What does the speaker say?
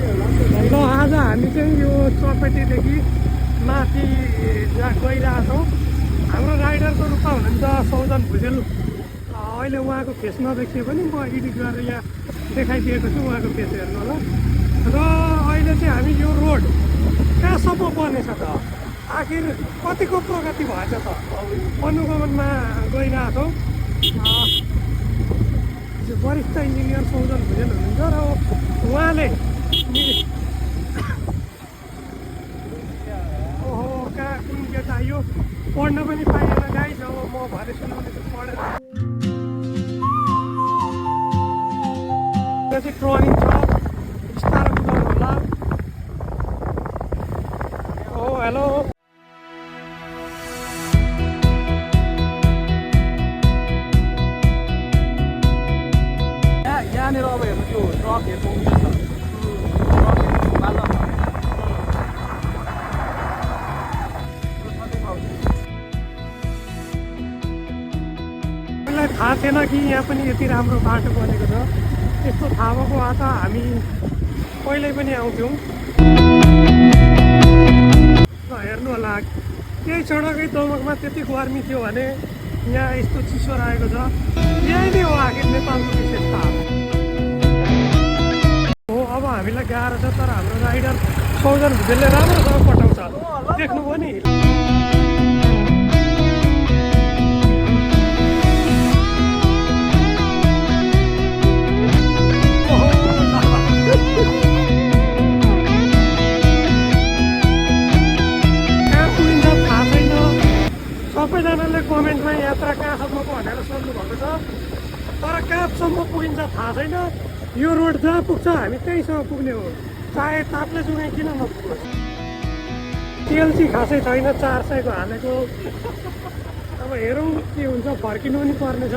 ल आज हामी चाहिँ यो चौपेटीदेखि माथि जहाँ गइरहेछौँ। हाम्रो राइडरको रूपमा हुनुहुन्छ सौजन भुजेल। अहिले उहाँको फेस नदेखिए पनि म एडिट गरेर यहाँ देखाइदिएको छु उहाँको फेस हेर्नु होला। र अहिले चाहिँ हामी यो रोड कहाँसम्म बनेछ त, आखिर कतिको प्रगति भएछ त अनुगमनमा गइरहेछौँ। वरिष्ठ इन्जिनियर सौजन भुजेल हुनुहुन्छ र उहाँले ओहो कहाँ कुन गेट आयो पढ्न पनि पाइएन गाइस। अब म भरे सुनाउने पढेर यो चाहिँ ट्रनिङ छ, बिस्तारै कुदाउनु होला। ओ हेलो यहाँनिर अब हेर्नु त्यो ट्रकहरूको उयो छ, मलाई थाहा थिएन कि यहाँ पनि यति राम्रो बाटो बनेको छ। यस्तो थाहा भएको भए त हामी पहिल्यै पनि आउँथ्यौँ। ल हेर्नु होला, केही सडकै दमकमा त्यति गर्मी थियो भने यहाँ यस्तो चिसो रहेको छ। यही नै हो आखिर नेपालको विशेषता हो। अब हामीलाई गाह्रो छ, तर हाम्रो राइडर सौजन भुजेलले राम्रोसँग पठाउँछ। देख्नुभयो नि। सबैजनाले कमेन्टमा यात्रा कहाँसम्मको भनेर सोध्नुभएको छ, तर कहाँसम्म पुगिन्छ थाहा छैन। यो रोड जहाँ पुग्छ हामी त्यहीसँग पुग्ने हो, चाहे ताप्लेजुङै किन नपुग्छ। तेल चाहिँ खासै छैन, 400 को हालेको। अब हेरौँ के हुन्छ, फर्किनु पनि पर्नेछ।